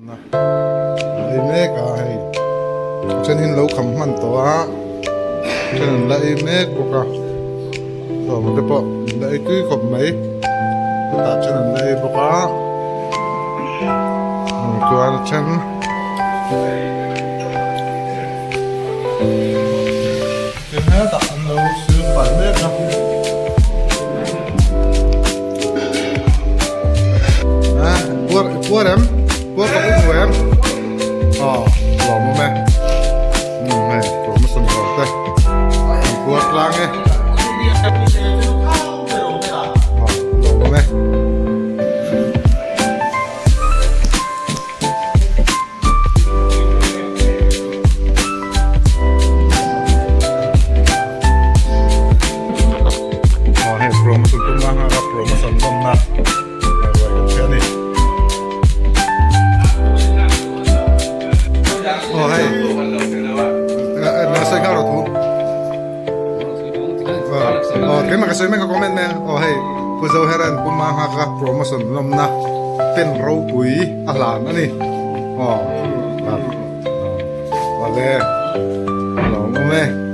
Ei mek a hei a then hi an lo kham hman tawh a a then an la ei mek bawk a sawma te pawh an la ei tui khawp mai chutah then an la ei bawk a chuan a then Tin hetah an lo sil fai mek a. A puar puar em puar tak u em aw lawm awm e umm hei promotion zawh te an puar tlang e aw lawm awm e. Aw hei promotion tum a nghak a promotion lawmna hei ruai kan hria a ni. Aw hei nasa nghak rawh thu aw keimah ka sawi mek ka comment mek aw hei Pu Zoheran Pu Manghaka promotion lawmna pen ropui a hlan a ni aw awle a lawm awm e.